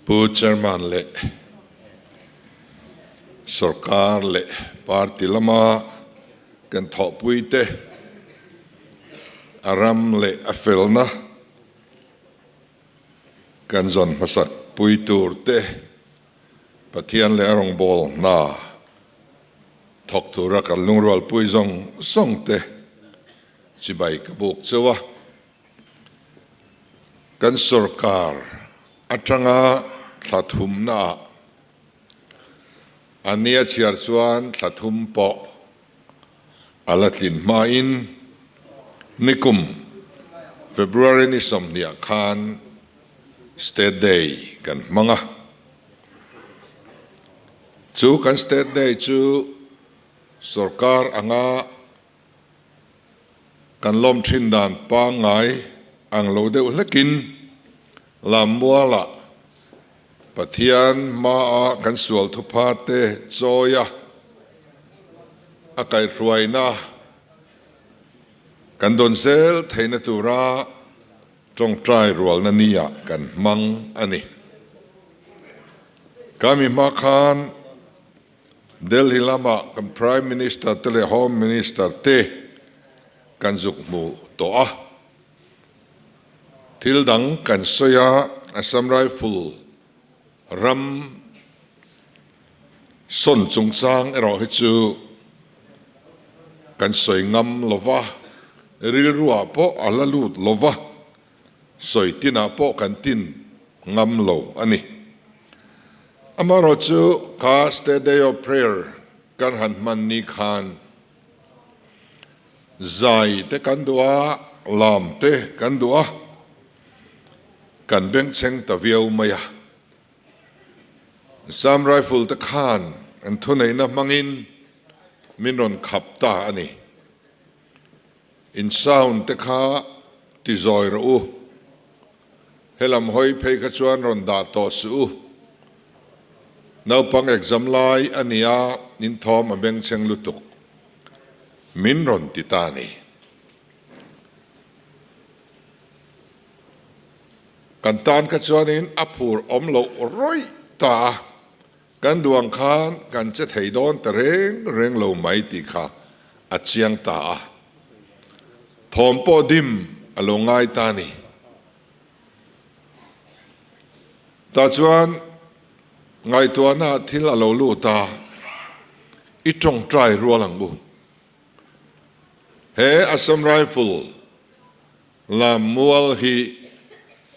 Pu Chairman leh Sorkar leh Party lama kan thawhpuite a ram leh a felna kan zawn hmasak pui tur te Pathian leh a rawngbâwl hna thawk tura kan lungrualpui zawng zawng te chibai ka buk cheu a. Kan sorkar atanga thla thumnaah a nia chhiar chuan thla thum pawh a la tlin hmain nikum February ni sawmhniah khan State Day kan hmang a. Chu kan State Day chu sorkar anga Kan lawm thin dan pangngai ang lo deuh hlekin Lammualah Pathian hmaa kan sual thupha te chawi a, a kaihhruaina kan dawn zel theihna tura tawngtai rualna niah kan hmang a ni. Kami hma khan Delhi lama kan Prime Minister te leh Home Minister te kan zuk hmu tawh a. Thil dang kan sawi a, Assam Rifle ram sawn chungchang erawh hi chu kan sawi ngam lo va, rilruah pawh a la lut lo va, sawi tinah pawh kan tin ngam lo a ni. Amaherawhchu kha State Day of Prayer kan han hman ni khan zai te kan duh a, lam te kan duh a, kan bengchheng ta viau mai a. Assam Rifle te khan an thuneihna hmangin min rawn khap ta a ni. In sound te kha ti zawi rawh u. Helam hawi phei kha chuan rawn dah tawh suh u. Naupang exam lai a nia, in thawm a bengchheng lutuk. Min rawn ti ta ni. Kan tan kha chuanin a phur awm loh rawih ta a, kan duh ang khan kan che thei dawn ta reng reng lo mai tih kha a chiang ta a. Thawm pawh dim a lo ngai ta ni. Tah chuan ngaihtuahna thil a lo lut a, i tawngtai rual ang u. He Assam Rifle lam mual hi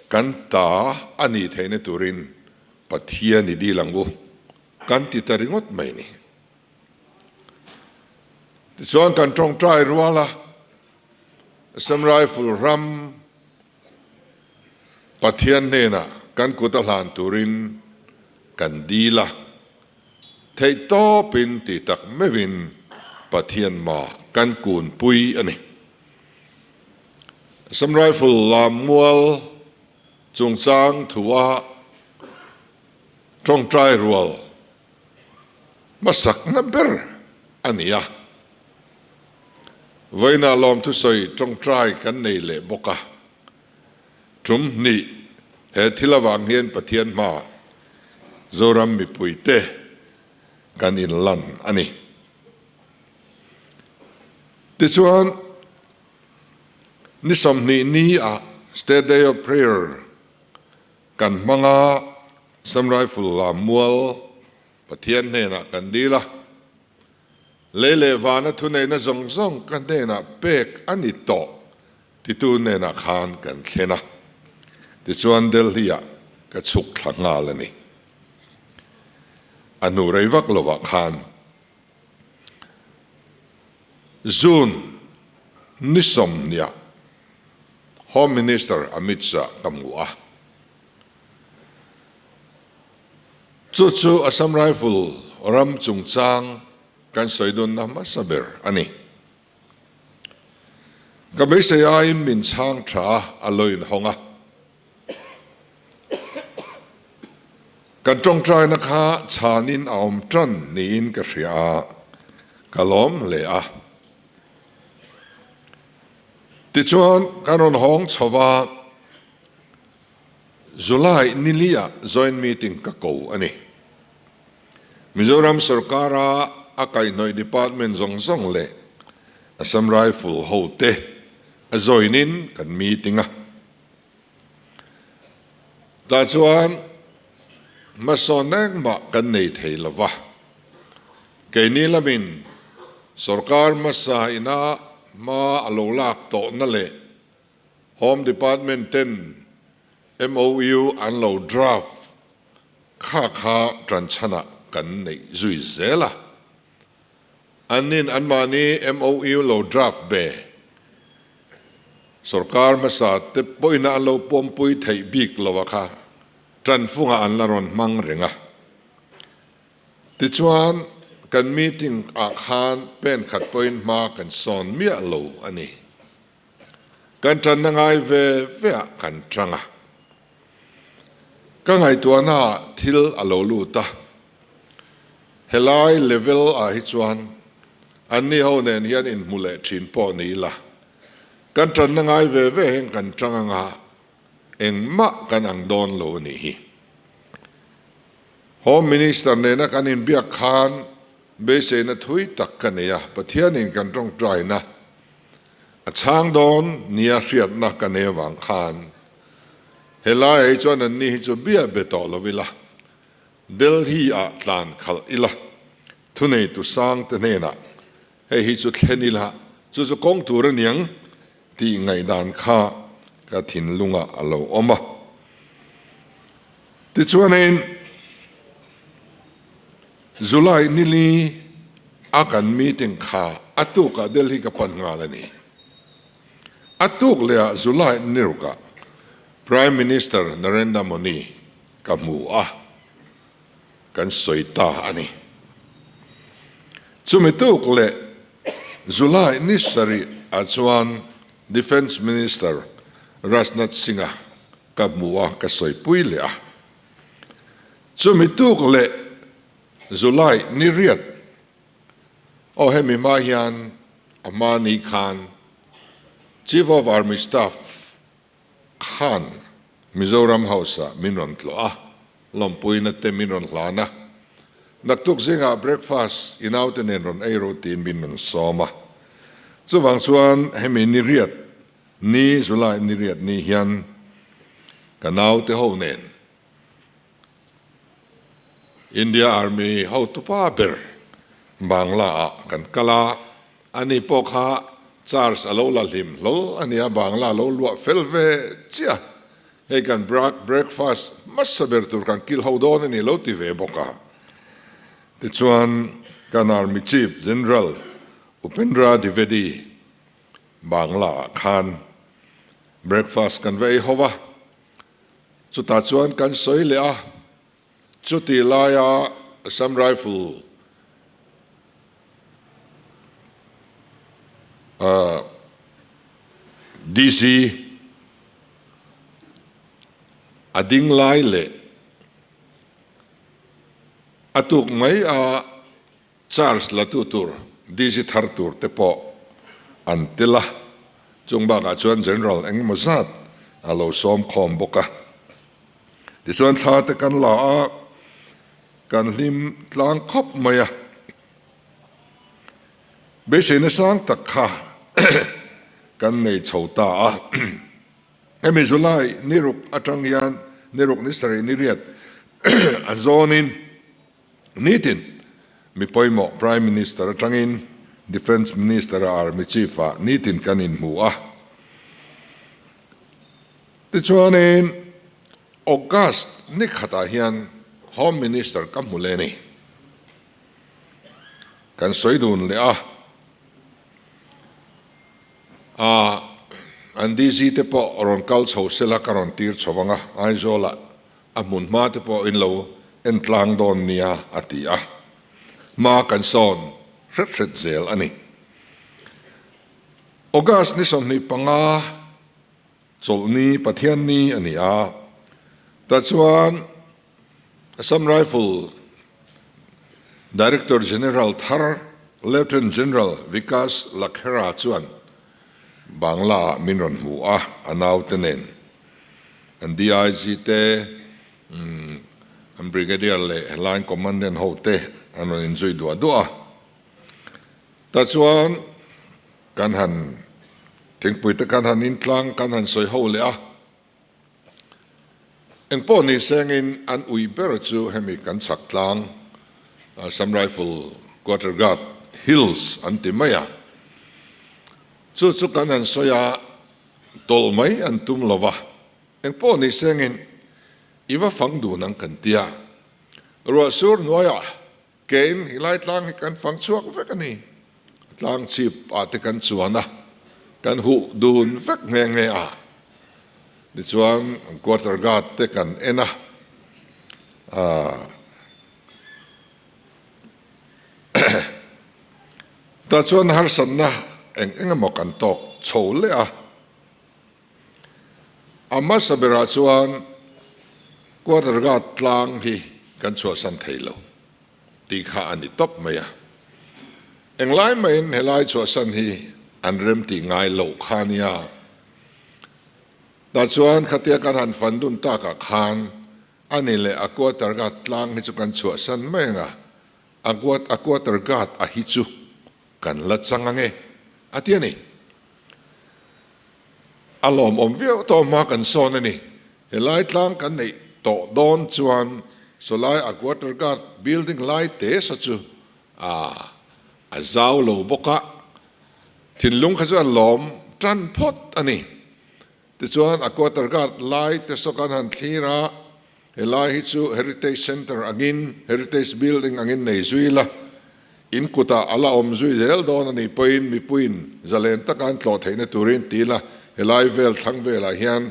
kan ta a nih theihna turin Pathian i dil ang u kan ti ta ringawt mai ni. Tichuan kan tawngtai rual a, Assam Rifle ram Pathian hnenah kan kut a hlan turin kan dil a, theihtawpin ti tak meuhin Pathian ma kan kunpui a ni. Assam Rifle lammual chungchang thua tawngtai rual hmasakna ber a ni a. Vawiinah lawmthusawi tawngtai kan nei leh bawk a. Tum hnih he thil avang hian Pathian hmaah Zoram mipuite kan inlan a ni. Tichuan, ni 20 ni ah State Day of Prayer kan hmang a, Assam Rifle lammual Pathian hnenah kan dil a. Lei leh vana thuneihna zawng zawng ka hnenah pek a ni tawh titu hnenah khan kan thlen a. Tichuan Delhi-ah ka chhuk thla nghal a ni. A hnu rei vak lovah khan June ni sawmhniah Home Minister Amit Shah ka hmu a. Chu chu Assam Rifle ram chungchang kan sawi dunna hmasa ber a ni. Ka beisei aiin min chhang tha a lo inhawng a. Kan tawngtaina kha chhanin a awm tan niin ka hria a, ka lawm hle a. Tichuan kan rawn hawng chho va. July nili-ah joint meeting ka ko a ni. Mizoram sorkara a kaihhnawih department zawng zawng leh Assam Rifle hote a join-in kan meeting a. Tah chuan hmasawn engmah kan nei thei lo va, keini lamin sorkar hmasa ina hma a lo lak tawhna leh Home Department ten MOU an lo draft kha kha tanchhanah kan neih zui zel a. Annin anmahni MOU lo draft be sorkar hmasa te pawhin an lo pawmpui theih bik lo a kha tanfungah an la rawn hmang reng a. Tichuan, kan meeting ah khan pen khat pawhin hma kan sawn miah lo a ni. Kan tanna ngai ve ve ah kan tang a. Ka ngaihtuahna ah thil a lo lut a. Helai level ah hi chuan anni ho nen hian inhmu leh thin pawh ni ila, kan tanna ngai ve ve heng kan tang anga engmah kan ang dawn lo a nih hi. Home Minister nena kan inbiak khan beiseina thui tak ka nei a, Pathianin kan tawngtaina a chhang dawn nia hriatna ka nei avang khan helaiah hi chuan anni hi chu bia be tawh lo ila, Delhi ah tlan khalh ila, thuneitu sang te hnenah hei hi chu thlen ila, chu chu kawng tur a niang tih ngaihdan kha ka thinlungah a lo awm a. Tichuanin July nili a kan meeting kha a tukah Delhi ka pan nghal a ni. A tuk lehah July nirukah Prime Minister Narendra Modi Ka hmu a, kan sawi ta a ni. Chumi tuk leh July ni sarih ah chuan Defence Minister Rajnath Singh-a ka hmu a, ka sawipui leh a. Chumi tuk leh July ni riat aw hemi hma hian a hma ni khan Chief of Army Staff Khan Mizoram House ah min rawn tlawh a, lawmpuina te min rawn hlan a, naktuk zingah breakfast i naute nen rawn ei rawh tiin min rawn sawm a. Chuvang chuan hemi ni riat ni, July ni riat ni hian ka naute ho nen India Army hotupa ber Bangla ah kan kal a, ani pawh kha charge a lo la hlim hlawl a nia, Bangla a lo luah fel ve chiah a, hei kan breakfast hmasa ber tur kan kil ho dawn a ni lo ti ve bawk a. Tichuan kan Army Chief General Upendra Dwivedi Bangla ah khan breakfast kan va ei ho va, Chutah chuan kan sawi leh a, chutih laia Assam Rifle DC a ding lai leh a tuk mai a Charge la tu tur DC thar tur te pawh an tel a, chung bakah chuan General engemaw zat a lo sawm khawm bawk a. Tichuan thla te kan la a, kan hlim tlang khawp mai a. Beiseina sang tak kha kan nei chho ta a. Hemi July ni ruk atang hian ni ruk ni sarih ni riat a zawnin, Nitin, mi pawimawh Prime Minister atangin Defence Minister a Army Chief ah nitin kan inhmu a. Tichuanin August ni khatah hian Home Minister ka hmu leh a ni. Kan sawi dun leh a. A, an DG te pawh rawn kal chho sela ka rawn tir chho vang a, Aizawl-ah A hmun hma te pawh in lo en tlang dawn nia a ti a, hma kan sawn hret hret zel a ni. August ni 25 chawlhni Pathianni a ni a, tah chuan Assam Rifle Director General thar Lieutenant General Vikas Lakhera chuan Bangla ah min rawn hmu a, a naute nen. An DIG te, an Brigadier leh Line Commandant ho te an rawn inzui duah duah a. Tah chuan kan han thingpui te kan han intlang kan han sawi ho leh a. Engpawh ni sengin an ui ber chu hemi kan chhak tlang Assam Rifle Quarter Guard Hills an ti mai a. Chu chu kan han sawi a, tawlh mai an tum lo va. Engpawh ni sengin i va fang dun ang kan ti a. Ruah sur hnuaiah Kein hi lai tlang hi kan fang chhuak vek a ni. Tlang chhip ah te kan chuan a, kan huh dun vek nghe nghe a. Tichuan quarter guard te kan en a, aah tah chuan harsatna eng eng emaw kan tawk chho leh a. A hmasa berah chuan quarter guard tlang hi kan chhuahsan thei lo tih kha a ni tawp mai a. Englai maiin helai chhuahsan hi an rem tih ngai loh kha a nia. Tah chuan khatia kan han fan dun takah khan a ni leh a quarter guard tlang hi chu kan chhuahsan mai ang a, a quarter guard a hi chu kan la chang ange a ti a ni. A lawmawm viau tawh hma kan sawn a ni. Helai tlang kan neih tawh dawn chuan sawlai a quarter guard building lai te sa chu a a zau lo bawk a, thinlung kha chu a lawm tan phawt a ni. Tichuan a quarter guard lai te saw kan han thlir a, Helai hi chu Heritage Centre angin, Heritage Building angin nei zui la, in kutah a la awm zui zel dawn a nih pawhin mipuiin zalen taka an tlawh theihna turin ti la, helai vel thlang velah hian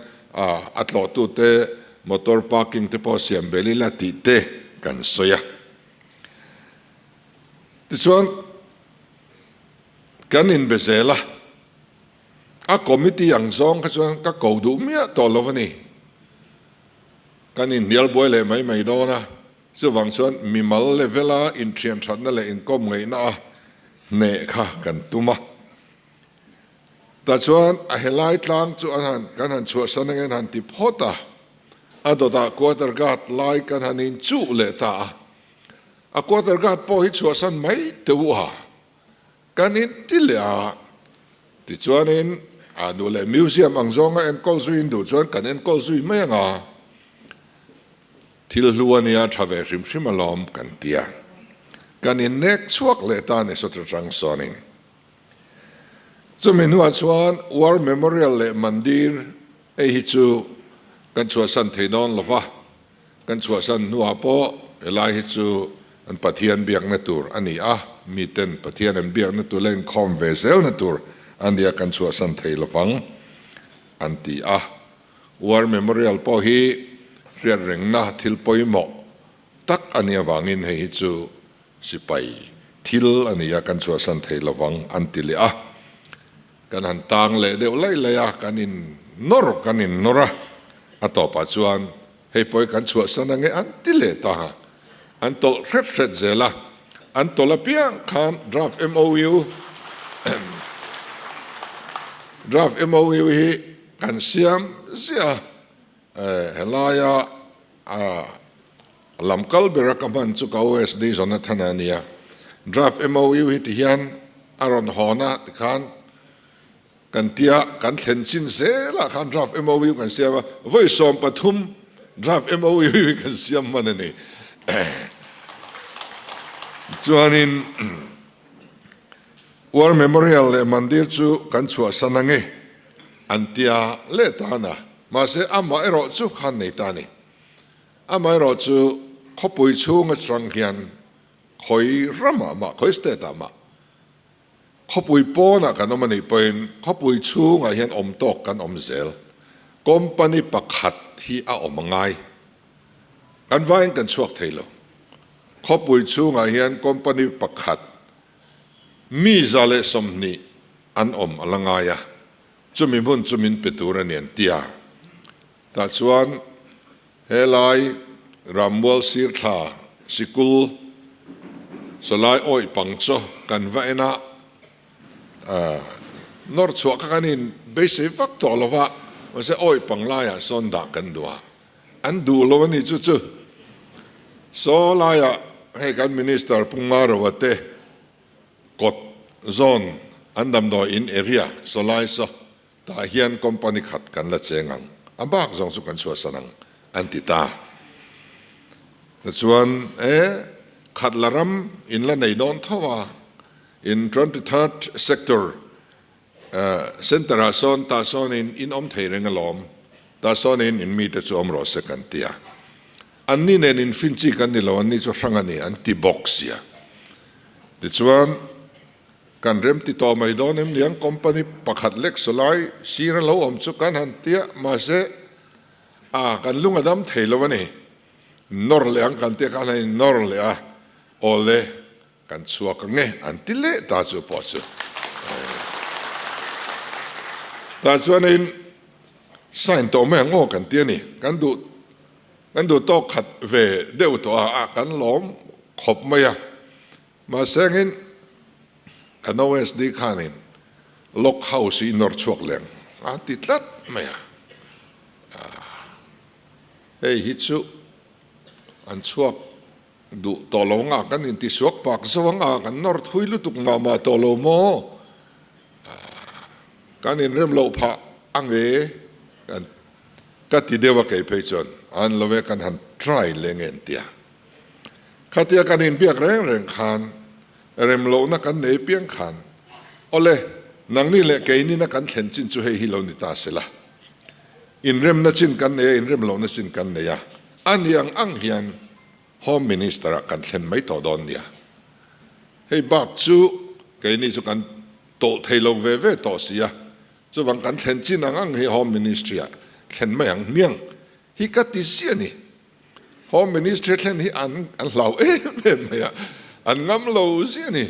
a tlawhtute motor parking te pawh siam bel ila tih te kan sawi a. Tichuan, kan inbe zel a, a committee ang zawng kha chuan ka ko duh miah tawh lo a ni. Kan inhnial buai leh mai mai dawn a, chuvang chuan mimal level-a inthian thatna leh inkawm ngaihna a hneh kha kan tum a. Tah chuan a helai tlang chu an han kan han chhuahsan angin han ti phawt a, a dawtah quarter guard lai kan han inchuh leh ta a. A quarter guard pawh hi chhuahsan mai teh u a. Kan inti leh a, tichuanin a nu leh museum ang zawnga enkawl zui in duh chuan kan enkawl zui mai ang a, thil hlu a nia tha ve hrim hrim alawm kan ti a, kan innek chhuak leh ta a ni sawt atang sawnin. Chumi hnuah chuan War Memorial leh Mandir hei hi chu kan chhuahsan thei dawn lo va, Kan chhuahsan hnuah pawh helai hi chu an Pathian biakna tur a ni a, miten Pathian an biakna tur la inkhawm ve zelna tur a nia kan chhuahsan thei lovang an ti a. War Memorial pawh hi hriatrengna thil pawimawh tak a nih avangin hei hi chu sipai thil a ni a, kan chhuahsan thei lovang an ti leh a. Kan han tang leh deuh laih laih a, kan in nawr kan in nawr a, a tawpah chuan hei pawh hi kan chhuahsan ange an ti leh ta a, an tawlh hret hret zel a, an tawlh apiang khan draft MOU draft MOU hi kan siam ziah a, helaia a lam kal bera ka hman chu ka OSD Jonathan-a a nia. Draft MOU hi ti hian a rawn hawn a tikhan kan tia kan thlen chin zelah khan draft MOU kan siam a, vawi 13 draft MOU hi kan siam hman a ni. Chuanin War Memorial leh Mandir chu kan chhuahsan ange an tia leh tan a, mahse amah erawh chu khan nei ta a ni. Amaherawh chu khawpui chhung atang hian khawi ramah mah, khawi state ah mah, khawpui pawnah kan awm a nih pawhin khawpui chhungah hian awm tawk kan awm zel. Company pakhat hi a awm a ngai. Kan vaiin kan chhuak thei lo. Khawpui chhungah hian company pakhat mi 120 an awm a la ngai a, chumi hmun chu min pe tur a ni an ti a. Tah chuan helai Rammual sir thla sikul sawlai awih pang chaw kan va en a, nawr chhuah kha kan in beisei vak tawh lo va, Mahse awi panglaiah sawn dah kan duh a, an duh lo a ni chu chu. Saw laiah hei kan Minister Pu Maroa te kawt zawn an damdawi in area saw lai saw tah hian company khat kan la cheng ang, a bak zawng chu kan chhuahsan ang an ti ta. Tichuan e khat la ram in la nei dawn tho a, in 23rd sector Center ah sawn tah sawnin in awm thei reng alawm, tah sawnin in mite chu awm rawh se kan ti a. Anni nen in fin chi kan ni lo, anni chu hrang a ni an ti bawk sia. Tichuan, kan rem ti tawh mai dawn em niang company pakhat lek sawlai sir a lo awm chu kan han ti a, mahse a kan lung a dam thei lo a ni. Nawr leh ang kan ti a, kan han in nawr leh a, awle Kan chhuak ang e an ti leh ta chu pawh chu tah chuanin sign tawh mai ang aw kan ti a ni. Kan duh kan duh tawk khat ve deuh tawh a, a kan lawm khawp mai a. Mahse angin kan OSD khanin lock house hi nawr chhuak leng a ti tlat mai a. Hei hi chu an chhuak Duh tawh lo anga kan intisuak pak zo anga kan nawr thui lutuk mah mah tawh lo maw? Kan inrem loh phah ange kan ka ti deuh a kei phei chuan an lo e kan han try leh nge an tia. Khatia kan inbiak reng reng khan rem lohna kan nei piang khan awle nangni leh keinina kan thlen chin chu hei hi lo ni ta sela. Inremna chin kan nei a inrem lohna chin kan nei a a ni ang ang hian Home Minister ah kan thlen mai tawh dawn nia. Hei bak chu keini chu kan tawlh thei lo ve ve tawh si a, chuvang kan thlen chin ang ang hi Home Ministry ah thlen mai ang hmiang hi ka ti si a ni. Home Ministry thlen hi an an hlau em em mai a, an ngam lo si a ni.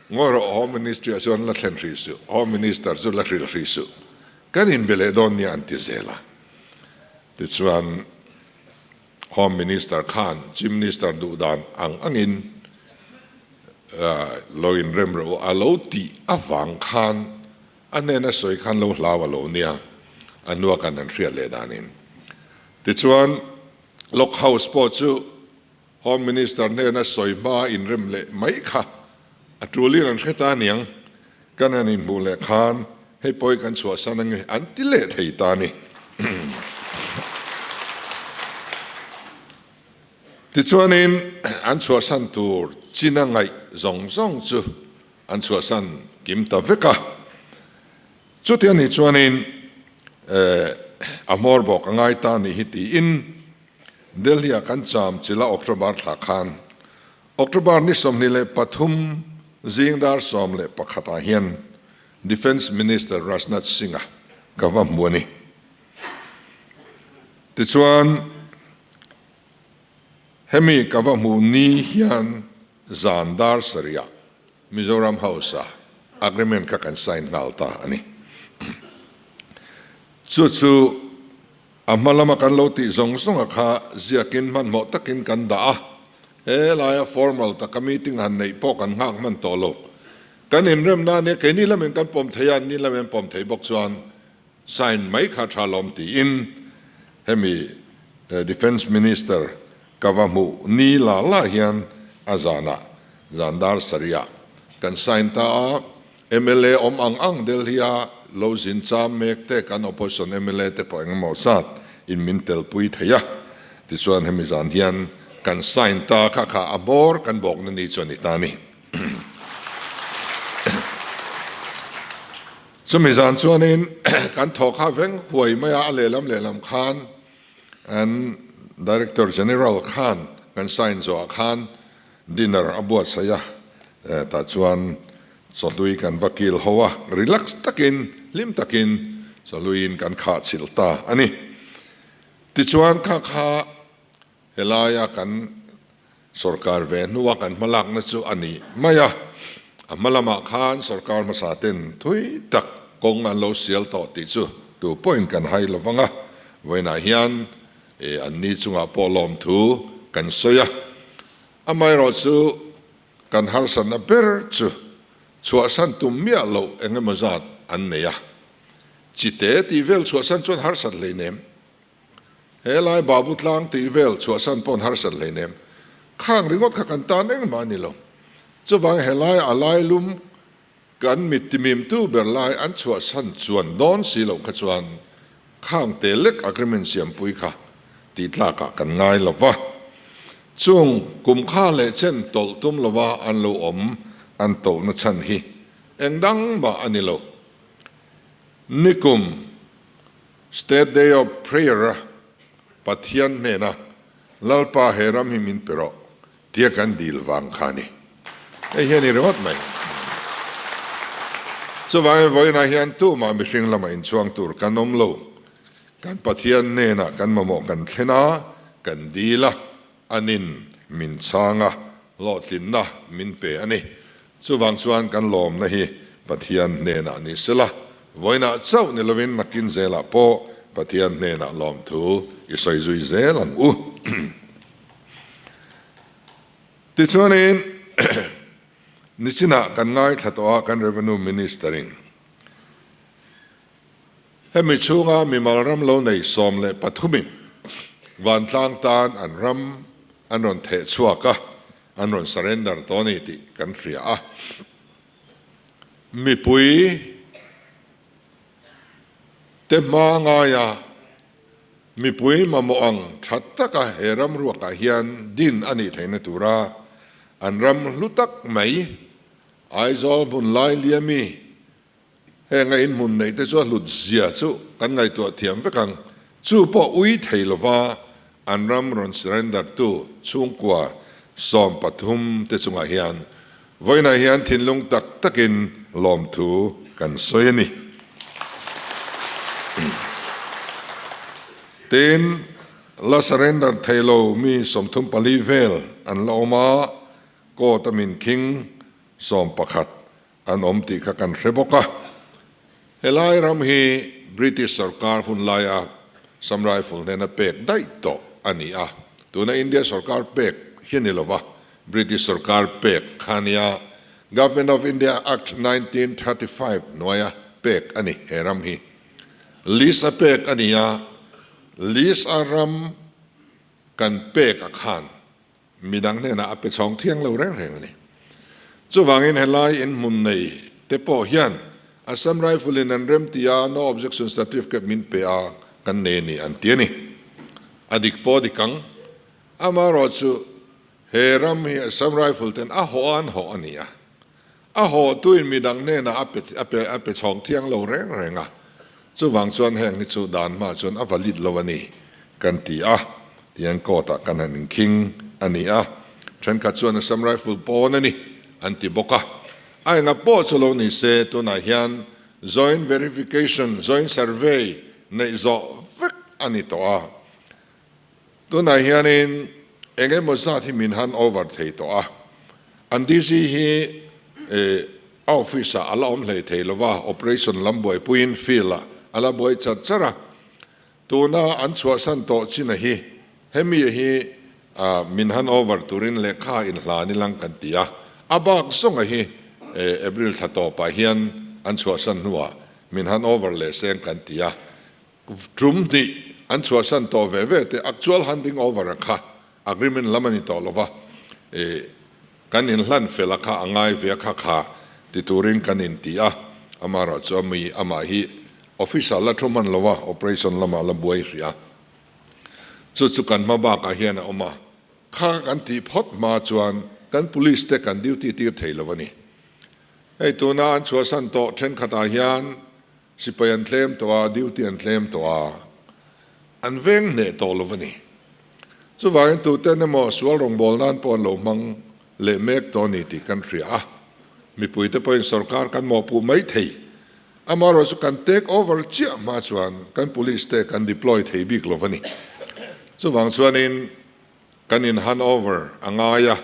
Ngawi rawh Home Ministry ah chuan la thlen hrih suh, Home Minister chu la hrilh hrih suh. Kan inbe leh dawn nia an ti zel a. Tichuan. Home Minister khan Chief Minister duh dan ang angin lo inrem rawh u a lo tih avang khan a hnena sawi khan lo hlau a lo nia, a hnua kan han hriat leh danin. Tichuan Lock House pawh chu Home Minister hnena sawi hma inrem leh mai kha a tulin an hre ta aniang, kan han inhmuh leh khan hei pawi kan chhuahsan ange an ti leh thei ta a ni. Tichuanin an chhuahsan tur china ngaih zawng zawng chu an chhuahsan kim ta vek a. Chuti a nih chuanin a hmawr bawk a ngai ta a nih hi tiin Delhi-ah kan cham chila October thla khan October ni 23 zing dar 11 ah hian Defence Minister Rajnath Singh-a ka va hmu a ni. Tichuan, hemi ka va hmu ni hian zan dar sarih ah Mizoram House-a agreement kha kan sign nghal ta a ni. Chu chu A hma lama kan lo tih zawng zawnga kha ziakin hmanhmawh takin kan dah a, he laia formal taka meeting han neih pawh kan nghak hman tawh lo. Kan inremna ania keini lamin kan pawm thei a, anni lamin an pawm thei bawk chuan sign mai kha tha lawm tiin hemi Defence Minister ka va hmuh ni la la hian a zanah zan dar sarihah kan sign ta a, Mla awm ang ang Delhi-a lo zin cham mek te kan opposition mla te pawh engemaw zat in min telpui thei a, tichuan hemi zan hian kan sign ta kha kha a hmawr kan bawkna ni chu a ni ta a ni. Chumi zan chuanin kan thaw kha veng huai mai a, a lehlam lehlam khan an Director General khan kan sign zawhah khan dinner a buatsaih a, tah chuan chawhlui kan va kil ho a, relax takin hlim takin chawhluiin kan khah chhilh ta a ni. Tichuan kha kha helaia kan sorkar ve hnua kan hmalakna chu a ni mai a, a hma lamah khan sorkar hmasa ten thui tak kawng an lo sial tawh tih chu tu pawhin kan hai lo vang a, vawiinah hian an ni chungah pawh lawmthu kan sawi a, amaherawh chu kan harsatna ber chu chhuahsan tum miah loh eng emaw zat an nei a. Chite tih vel chhuahsan chuan harsat hleinem. He lai Babu tlang tih vel chhuahsan pawn harsat hleinem. Khang ringawt kha kan tan engmah a ni lo. Chuvang he lai a lailum kan mittimimtu ber lai an chhuahsan chuan dawn si loh kha chuan khang te lek agreement siampui kha tih tlakah kan ngai lo va. Chung kum kha leh chen tawlh tum lova an lo awm an tawlhna chhan hi eng dang mah a ni lo. Nikum State Day of Prayer-a Pathian hnena Lalpa he ram hi min pe rawh tia kan dil vang kha a ni. Hei hi a ni ringawt mai. Chuvangin vawiinah hian tumah mihring lamah inchhuang tur kan awm lo. Kan Pathian hnenah kan mamawh kan thlen a, kan dil a, anin min chhang a, hlawhtlinna min pe a ni. Chuvang chuan kan lawmna hi Pathian hnenah ni sela, vawiinah chauh ni lovin nakin zelah pawh Pathian hnenah lawmthu i sawi zui zel ang u. Tichuanin, nichinah kan ngaithla tawh a kan Revenue Minister-in hemi chhunga mimal ram lo nei 13 in vantlang tan an ram an rawn theh chhuak a, an rawn surrender tawh a ni tih kan hria a. Mipui te hma ngaia mipui mamawh ang tha taka he ram ruakah hian din a nih theihna tura an ram hlu tak mai Aizawl hmun lai liami Heng a inhmun neih te chu a hlut zia chu kan ngaihtuah thiam vek ang. Chu pawh ui thei lova an ram rawn surrender tu chhungkua 13 te chungah hian vawiinah hian thinlung tak takin lawmthu kan sawi a ni. Tin, la surrender thei lo mi 34 vel an la awm a, court a min khing 11 An awm tih kha kan hre bawk a. Helai ram hi British sorkar hun laia Assam Rifle hnena pek daih tawh a ni a. Tuna India sorkar pek hi a ni lova, British sorkar pek kha a nia. Government of India Act 1935 hnuaia pek a ni he ram hi. Lease a pek a ni a, lease a ram kan pek a khan Midang hnenah a pe chhawng thiang lo reng reng a ni. Chuvangin helai inhmun nei te pawh hian Assam Rifle in an rem ti a, no objection certificate min pe a kan nei a ni an ti a ni. A dik pawh a dik ang. Amaherawhchu he ram hi Assam Rifle ten a hawh a an hawh a ni a. A hawhtuin midang hnenah a pe a pe a pe chhawng thiang lo reng reng a, chuvang chuan heng hi chu dan hma chuan a valid lo a ni kan ti a, tiang court ah kan han inkhing a ni a, thenkhat chuan Assam Rifle pawn a ni an ti bawk a, a enga pawh chu lo ni se tunah hian joint verification, joint survey neih zawh vek a ni tawh a, Tunah hianin eng emaw zat hi min han over thei tawh a, an DC hi a office ah a la awm hlei thei lo va, operation lam buaipuiin field ah a la buai char char a. Tuna an chhuahsan tawh china hi hemi hi min han over turin lehkha inhlan ilang kan ti a, a bak zawnga hi April thla tawpah hian an chhuahsan hnuah min han over leh seng kan ti a. Tum hnih an chhuahsan tawh ve ve te actual handing over a kha agreement lam a ni tawh lova, ih kan inhlan fel a kha a ngai ve a kha kha ti turin kan inti a, amaherawh chu ami amah hi office ah la thu hman lo a, operation lamah la buai hrih a, chu chu kan hma bakah hian a awm a, kha kan tih phawt hma chuan kan police te kan duty tir thei lo a ni. Hei tuna an chhuahsan tawh thenkhatah hian Sipai an tlem tawh a, duty an tlem tawh a, an veng hneh tawh lo a ni. Chuvangin tuten emaw sual rawngbâwl nan pawh an lo hmang leh mek tawh a ni tih kan hria a, mipuite pawhin sorkar kan mawhpuh mai thei. Amaherawhchu chu kan take over chiah hma chuan kan police te kan deploy thei bik lo a ni. Chuvang chuanin kan in hand over a ngai a,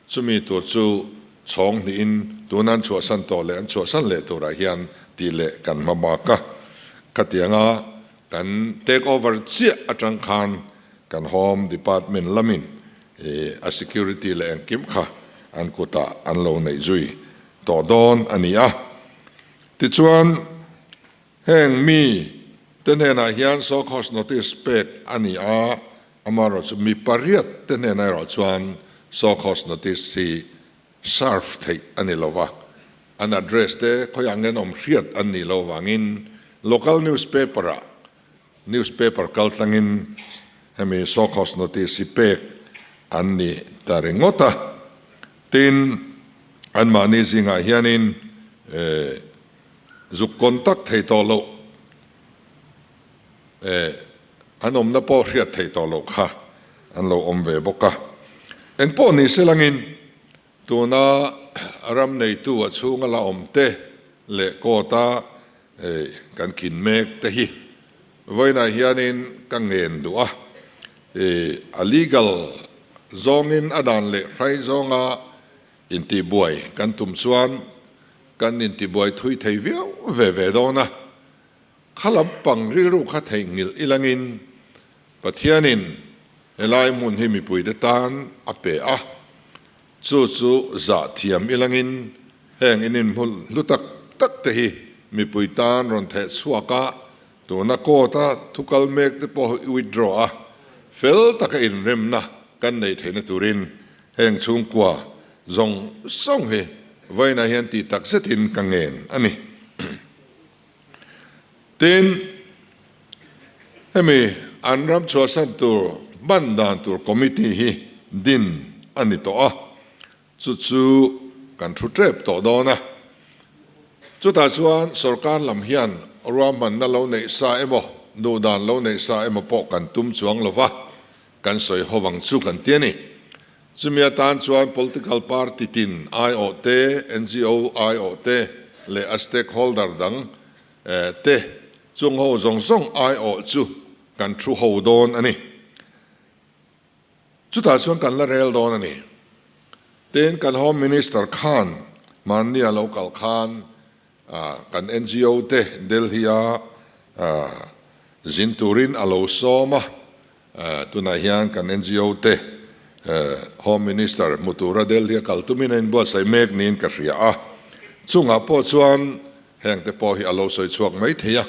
Chumi tur chu chhawng hnihin tuna an chhuahsan tawh leh an chhuahsan leh turah hian tih leh kan hma bak a. Khatianga kan take over chiah atang khan kan Home Department lamin a security leh engkim kha an kutah an lo neih zui tawh dawn a ni a. Tichuan. Heng mi te hnenah hian show cause notice pek a ni a, amaherawhchu mi pariat te hnenah erawh chuan show cause notice hi serve theih a ni lo va, an address te khawiah nge an awm hriat an nih loh avangin local newspaper ah newspaper kaltlangin hemi show cause notice hi pek an ni ta ringawt a. Tin, anmahni zingah hianin zuk contact thei tawh loh an awmna pawh hriat theih tawh loh kha an lo awm ve bawk a. Engpawh ni se langin tuna ram neitu a chhunga la awm te leh court a kan khin mek te hi vawiinah hianin ka ngen duh a, a legal zawngin a dan leh hrai zawnga intihbuai kan tum chuan kan intibuai thui thei viau ve ve dawn a, kha lampang rilru kha theihnghilh ilangin Pathianin helai hmun hi mipuite tan a pe a, chu chu zah thiam ilangin heng in inhmul hlu tak tak te hi mipui tan rawn theh chhuak a, tuna court a thu kal mek te pawh hi withdraw a, fel taka inremna kan nei theihna turin heng chhungkua zawng zawng hi vawiinah hian tih tak zetin ka ngen a ni. Tin, hemi an ram chhuahsan tur hman dan tur committee hi din a ni tawh a, chu chu kan thu tep tawh dawn a. Chutah chuan sorkar lam hian ruahmanna lo neih sa emaw, duhdan lo neih sa emaw pawh kan tum chuang lo va, kan sawi ho vang chu kan ti a ni. Chumi atan chuan political party tin aiawh te, NGO aiawh te leh a stakeholder dang te chung ho zawng zawng aiawh chu kan thu ho dawn a ni. Chutah chuan kan la rel dawn a ni. Tin, kan Home Minister khan mahni a lo kal khan kan NGO te Delhi a zin turin a lo sawm a, Tunah hian kan NGO te Home Minister hmu tura Delhi a kal tumin a inbuatsaih mek niin ka hria a, chungah pawh chuan heng te pawh hi a lo sawi chhuak mai thei a.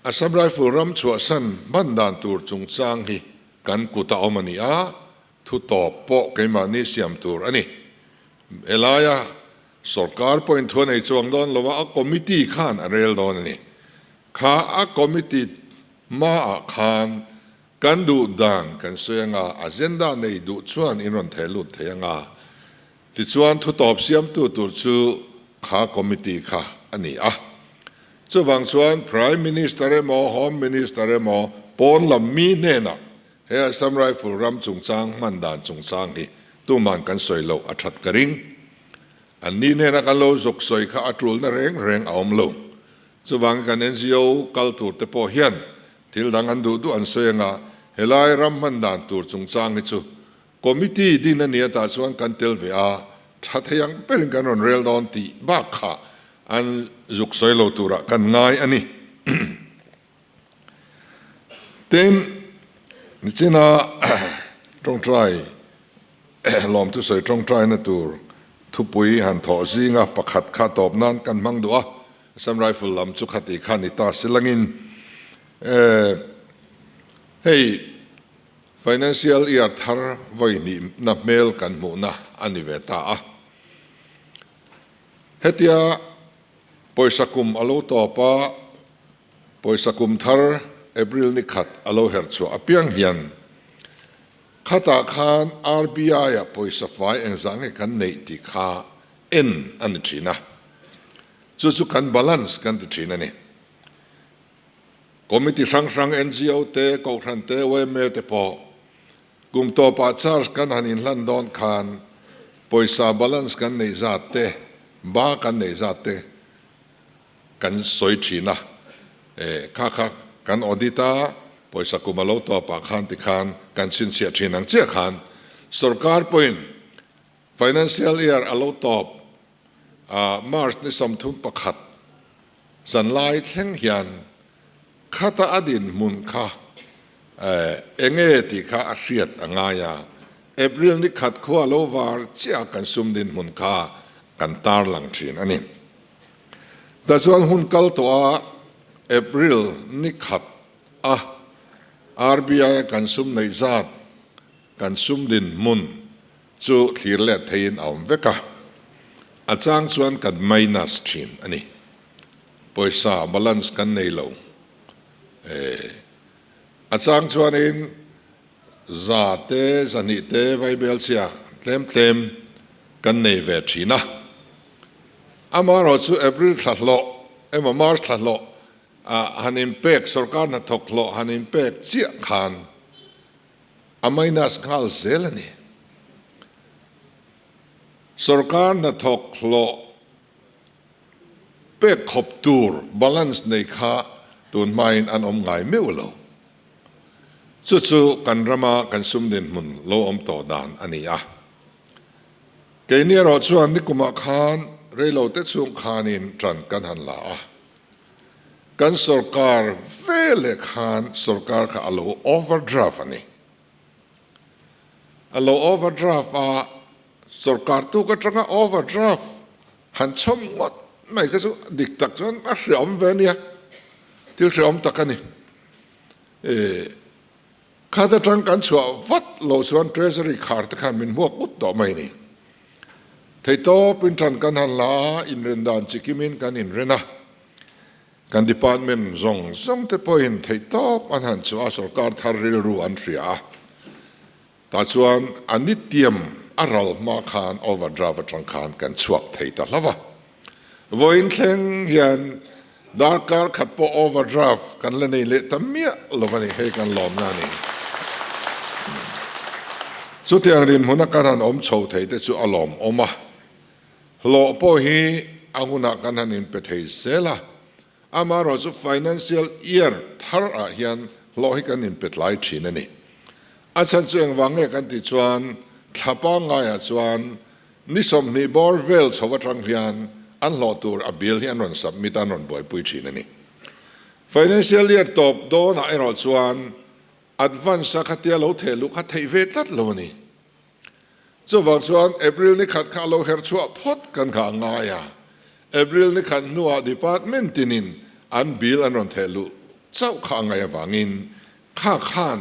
Assam Rifle ram chhuahsan hman dan tur chungchang hi kan kut a awm a ni a, thu tawp pawh keimahni siam tur a ni. Helaia sorkar pawhin thu a nei chuang dawn lo a, a committee khan a rel dawn a ni. Kha a committee hmaah khan kan duh dan kan sawi anga, agenda nei duh chuan in rawn theh lut thei anga, tichuan thutawp siamtu tur chu kha committee kha a ni a. Chuvang chuan Prime Minister emaw Home Minister emaw pawn lam mi hnenah he Assam Rifle ram chungchang hman dan chungchang hi tuman kan sawi loh a that ka ring. An ni hnena kan lo zuk sawi kha a tulna reng reng a awm lo. Chuvangin kan NGO kal tur te pawh hian thil dang an duh duh an sawi anga helai ram hman dan tur chungchang hi chu committee din a nia tah chuan kan tel ve a, tha thei ang berin kan rawn rel dawn tih bak kha an zuk sawi lo turah kan ngai a ni. Tin, nichina tawngtai lawmthu sawi tawngtaina tur thupui han thawh zinga pakhat kha tawp nan kan hmang duh a, Assam Rifle lam chu khati kha ni ta silangin hei financial year thar vawi hnihna hmel kan hmuhna a ni ve ta a. Hetia pawisa kum a lo tawp a, Pawisa kum thar April ni khat a lo herh chhuah apiang hian khatah khan RBI-ah pawisa fai engzah nge kan neih tih kha en a ni thin a, chu chu kan balance kan ti thin a ni. Committee hrang hrang NGO te, Kohhran te, yma te pawh kum tawpah charge kan han inhlan dawn khan pawisa balance kan neih zat te, ba kan neih zat te Kan sawi thin a, e, kha kha kan audit a, pawisa kum a lo tawp ah khan tikhan kan chhinchhiah thin ang chiah khan sorkar pawhin financial year a lo tawp a, March ni 31 zanlai thleng hian khata a dinhmun kha e, enge tih kha a hriat a ngai a, April ni khat khua lo var chiah kan sum dinhmun kha kan tarlang thin a ni. Tah chuan hun kal tawh a April ni khat a RBI a kan sum neih zat, kan sum dinhmun chu thlir let theiin a awm vek a, a chang chuan kan minus thin a ni. Pawisa balance kan nei lo. A chang chuanin za te, zahnih te vaibel chhia tlem tlem kan nei ve thin a. Amaherawh chu April thla hlawh emaw March thla hlawh ah han inpek, sorkar hnathawk hlawh han inpek chiah khan a minus nghal zel a ni. Sorkar hnathawk hlawh pek khawp tur balance nei kha tun hmain an awm ngai meuh lo. Chu chu kan rama kan sum dinhmun lo awm tawh dan a ni a. Keini erawh chuan nikumah khan reilote chhung khanin ṭan kan han la a. Kan sorkar veleh khan sorkar kha a lo overdraft a ni. A lo overdraft a, sorkar tuk atanga overdraft han chhawm ngawt mai kha chu dik tak chuan a hreawm ve a nia, thil hreawm tak a ni. Khat atang kan chhuah vat loh chuan Treasury khar te khan min hmuak ut tawh mai a ni. Theihtawpin tan kan han la a, inren dan chikimin kan inren a. Kan department zawng zawng te pawhin theihtawp an han chhuah a, sorkar thar rilru an hria a. Tah chuan a nitiam a ral hma khan overdraft atang khan kan chhuak thei ta hlauh a. Vawiin thleng hian darkar khat pawh overdraft kan la nei leh ta miah lo a ni, hei kan lawmna a ni. Chutiang rinhmuna kan han awm chho thei te chu a lawmawm a. Hlawh pawh hi a hunah kan han inpe thei zel a, amaherawh chu financial year thar ah hian hlawh hi kan inpe tlai thin a ni. A chhan chu engvang nge kan tih chuan thla pangaiah chuan ni 20 bawr vel chho atang hian an hlawh tur a bill hi an rawn submit a, an rawn buaipui thin a ni. Financial year tawp dawnah erawh chuan advance a khatia lo theh luh kha theih ve tlat lo a ni. Chuvang chuan April ni khat kha a lo her chhuah phawt kan kha a ngai a, April ni khat hnuah department tinin an bill an rawn theh luh chauh kha a ngaih avangin kha khan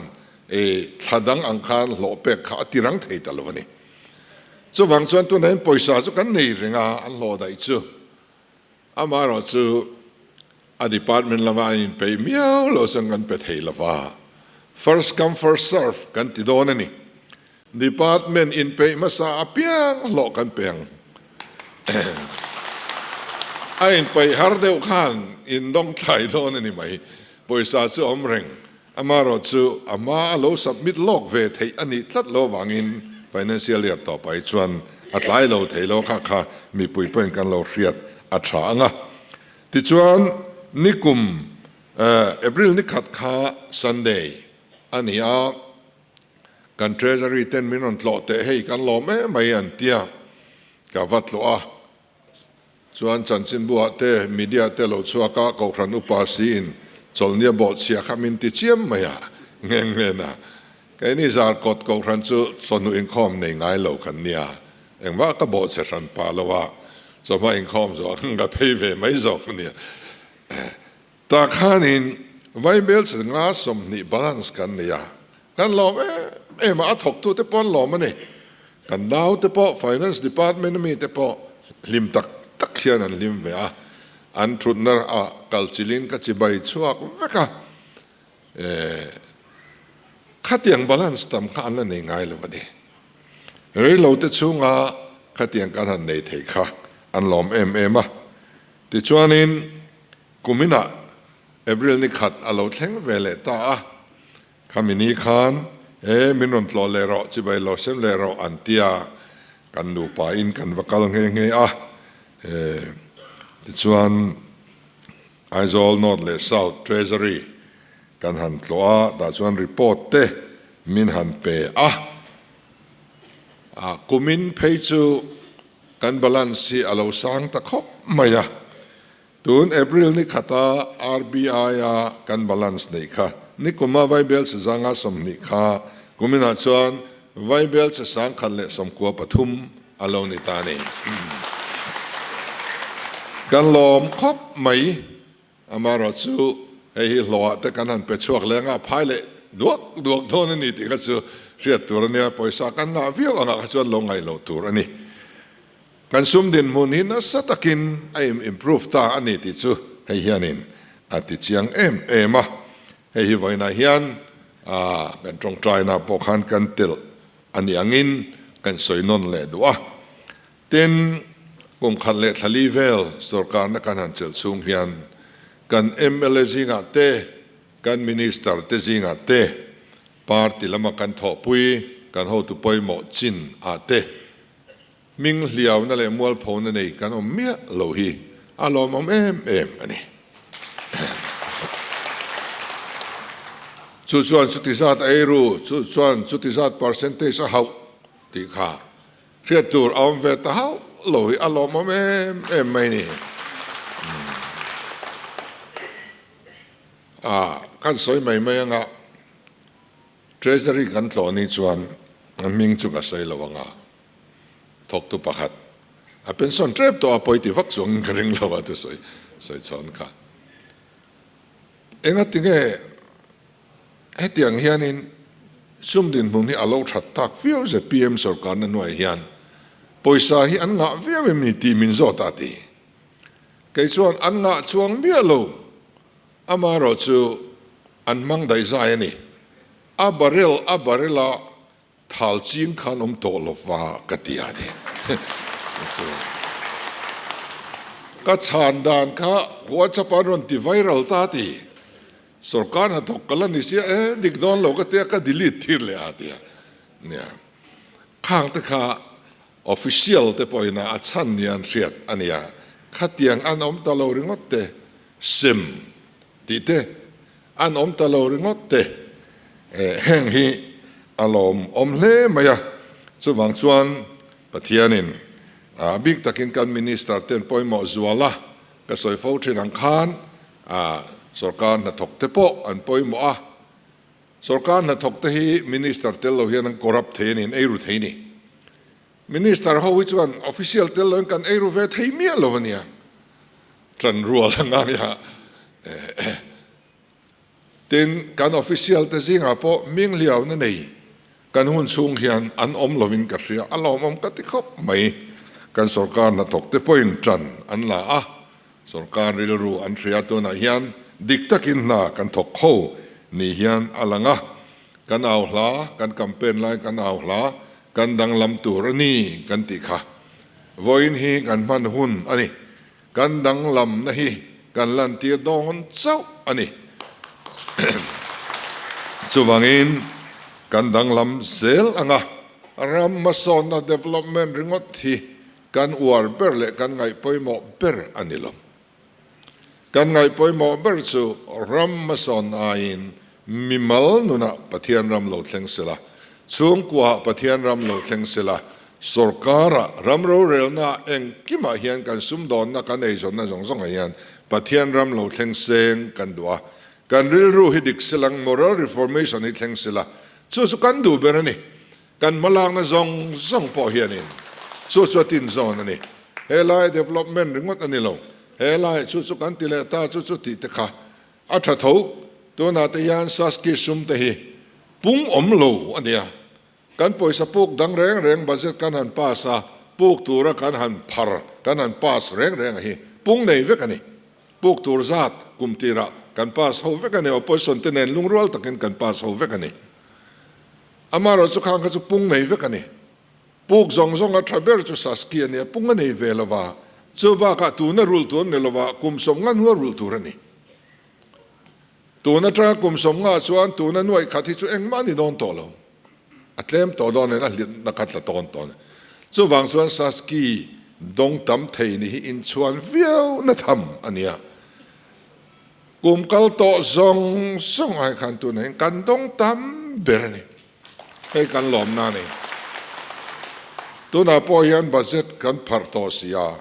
thla dang ang khan hlawh pek kha a ti rang thei ta lo a ni. Chuvang chuan tunah hian pawisa chu kan nei reng a, an hlawh daih chu. Amaherawh chu a department lama an inpeih miau lo chuan kan pe thei lo va, first come first serve kan ti dawn a ni. Department inpeih hmasa apiang hlawh kan pe ang. A inpeih har deuh khan indawng thlai dawn a ni mai. Pawisa chu a awm reng. Amaherawh chu a hma a lo submit lawk ve theih a nih tlat lo avangin financial year tawpah hi chuan a tlai lo thei lo kha kha mipui pawhin kan lo hriat a tha ang a. Tichuan nikum April ni khat kha Sunday a ni a, kan Treasury ten min rawn tlawh teh hei kan lawm em mai an tia ka va tlawh a. Chuan chanchinbuah te, media te lo chhuak a, Kohhran upa siin chawlhnia bawhchhia kha min ti chiam mai a, ngheng nghen a. Keini Zarkawt Kohhran chu chawhnu inkhawm nei ngai lo kan nia, engmah ka bawhchhe hran pah lo a, chawhma inkhawm zawh ang ka phei ve mai zawk a nia. Tah khanin Vaibel chi nga 20 balance kan nei a, kan lawm em em a, a thawktute pawh an lawm a ni. Kan naute pawh Finance Department ami te pawh hlim tak tak hian an hlim ve a, an thutna ah kal chilhin ka chibai chhuak vek a, khatiang balance tam kha an la nei ngai lo a ni. Reilote chhunga khatiang kan han nei thei kha an lawm em em a, tichuanin Kuminah April ni khat a lo thleng ve leh ta a, khami ni khan e min rawn tlawh leh rawh, chibai lo sem leh rawh an ti a, kan nupa in kan va kal nghe nghe a, e tichuan Aizawl North leh South Treasury kan han tlawh a, tah chuan report te min han pe a, a kumin phei chu kan balance hi a lo sang ta khawp mai a. Tun April ni khata RBI-a kan balance neih kha nikuma Vaibel che zanga 20 kha kuminah chuan Vaibel che 193 a lo ni ta a ni. Kan lawm khawp mai. Amaherawh chu hei hi hlawhah te kan han pe chhuak leng a, phai leh duak duak dawn a ni tih kha chu hriat tur a nia, pawisa kan ngah viau angah kha chuan lo ngaih loh tur a ni. Kan sum dinhmun hi nasa takin a im improve ta a ni tih chu hei hianin a ti chiang em em a, hei hi vawiinah hian kan tawngtaina pawh khan kan telh a ni angin kan sawi nawn leh duh a. Tin, kum khat leh thla li vel sorkarna kan han chelh chhung hian kan mla zingah te, kan minister te zingah te, party lama kan thawhpui kan hotu pawimawh chin ah te hming hliauna leh mualphona nei kan awm miah lo hi a lawmawm em em a ni. Chu chuan chuti zat eiru, chu chuan chuti zat percentage a hauh tih kha Hriat tur a awm ve ta hauh lo hi a lawmawm em em mai ni. A kan sawi mai mai anga Treasury kan tlawh ni chuan a hming chu ka sawi lo anga thawktu pakhat a pension tep tawh a pawi ti vak chuangin ka ring lo a thusawi sawi chhawn kha. Engatinge Hetiang hianin sum dinhmun hi a lo that tak viau zpm sorkarna hnuaiah hian pawisa hi an ngah viau em ni tih min zawt a ti. Kei chuan an ngah chuang miah lo, amaherawh chu an hmang daihzai a ni. A barrel a barrel a Thal ching khan awm tawh lo va ka ti a ni. Ka chhan dan kha WhatsApp an rawn ti viral ta ti. Sorkar hnathawk ka la ni sia e dik dawn lo ka tia ka delete thir leh a tia. Nia. Khang te kha official te pawhin a chhan ni an hriat a nia. Khatiang an awm ta lo ringawt te sem tih te An awm ta lo ringawt te. Heng hi a lawm awm hle mai a, chuvang chuan Pathianin a bik takin kan Minister ten pawimawh zual a, ka sawi fo thin ang khan sorkar hnathawk te pawh an pawimawh a, sorkar hnathawk te hi Minister tel lo hian an corrupt thei a ni, an eiru thei a ni. Minister ho hi chuan official tel loin kan eiru ve thei miah lo a nia. Ṭan rual a ngai a. Tin, kan official te zingah pawh ming hliauna nei kan hun chhung hian an awm lovin ka hria. A lawmawm ka ti khawp mai. Kan sorkar hnathawk te pawhin ṭan an la a, sorkar rilru an hria. Tunah hian dik takin hna kan thawk ho ni hian a lang a. Kan au hla, kan campaign lai kan au hla, kan danglam tur a ni kan tih kha. Vawiin hi kan hman hun a ni. Kan danglamna hi kan lantir dawn chauh a ni. Chuvangin kan danglam zel anga ram hmasawnna, development, ringawt hi kan uar ber leh kan ngaih pawimawh ber a ni lo. Kan ngaih pawimawh ber chu ram hmasawn aiin mimal nunah Pathian ram lo thleng sela, chhungkuaah Pathian ram lo thleng sela, sawrkarah, ram rorelnaah engkimah hian kan sumdawnna kan eizawnna zawng zawngah hian Pathian ram lo thleng seng kan duh a. Kan rilru hi dik selang moral reformation hi thleng sela, chu chu kan duh ber a ni. Kan hmalakna zawng zawng pawh hianin chu chu a tin zawn a ni. Helai development ringawt a ni lo, helai chu chu kan ti leh ta chu chu tih te kha a tha tho. Tunah te hian Saski sum te hi pung awm lo a nia. Kan pawisa puk dang reng reng budget kan han pass a, puk tura kan han phar, kan han pass reng reng a hi pung nei vek a ni. Puk tur zat kum tirah kan pass ho vek a ni, opposition te nen lungrual takin kan pass ho vek a ni. Amaherawh chu khang kha chu pung nei vek a ni. Puk zawng zawnga tha ber chu Saski a ni a, pung a nei ve lo va. Chu bakah tuna rul tur a ni lo va, kum 50 hnua rul tur a ni. Tun atanga kum 50 chuan tuna nuaih khat hi chu engmah a ni dawn tawh lo. A tlem tawh dawn in a hlitna kha tla tawn tawh a ni. Chuvang chuan Saski dawng tam thei ni hi inchhuan viau na tham a nia. Kum kal tawh zawng zawng ai khan tunah hian kan dawng tam ber a ni. Hei kan lawmna a ni. Tunah pawh hian budget kan pharh tawh si a,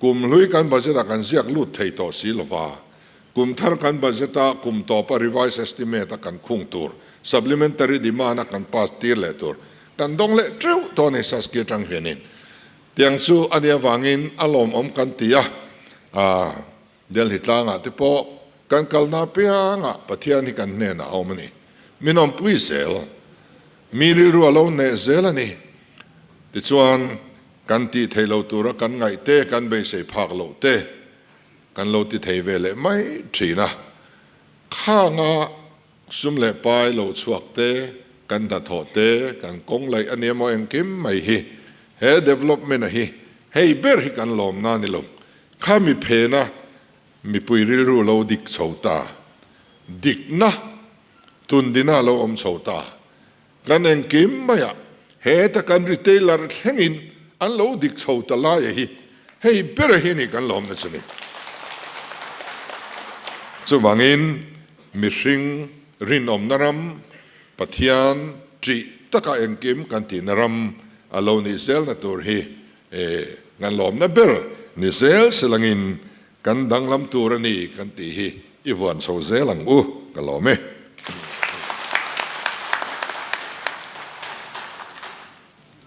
kum hlui kan budget ah kan ziak lut thei tawh si lo va, kum thar kan budget a kum tawpa revised estimate a kan khung tur, supplementary demand a kan pass tir leh tur kan dawng leh teuh tawh a ni Saski atang hianin. Tiang chu a nih avangin a lawmawm kan ti a. A, Delhi tlangah te pawh kan kalna apiangah Pathian hi kan hnenah a awm a ni. Min awmpui zel. Mi rilru a lo hneh zel a ni. Tichuan, kan tih theih lo tura kan ngaih te, kan beisei phak loh te kan lo ti thei ve leh mai thin a. Khanga sum leh pai lo chhuak te, kan hnathawh te, kan kawng laih a nia maw engkim mai hi he development a hi hei ber hi kan lawmna a ni lo. Kha mi phena mipui rilru lo dik chho ta, dikna tundina lo awm chho ta, kan engkim maiah heta kan retailer thlengin an lo dik chho ta laia hi hei bera hi a ni kan lawmna chu ni. Chuvangin mihring rinawmna ram, Pathian ṭih taka engkim kan tihna ram a lo nih zelna tur hi Kan lawmna ber ni zel silangin kan danglam tur a ni kan tih hi i vuan chho zel ang u, ka lawm e.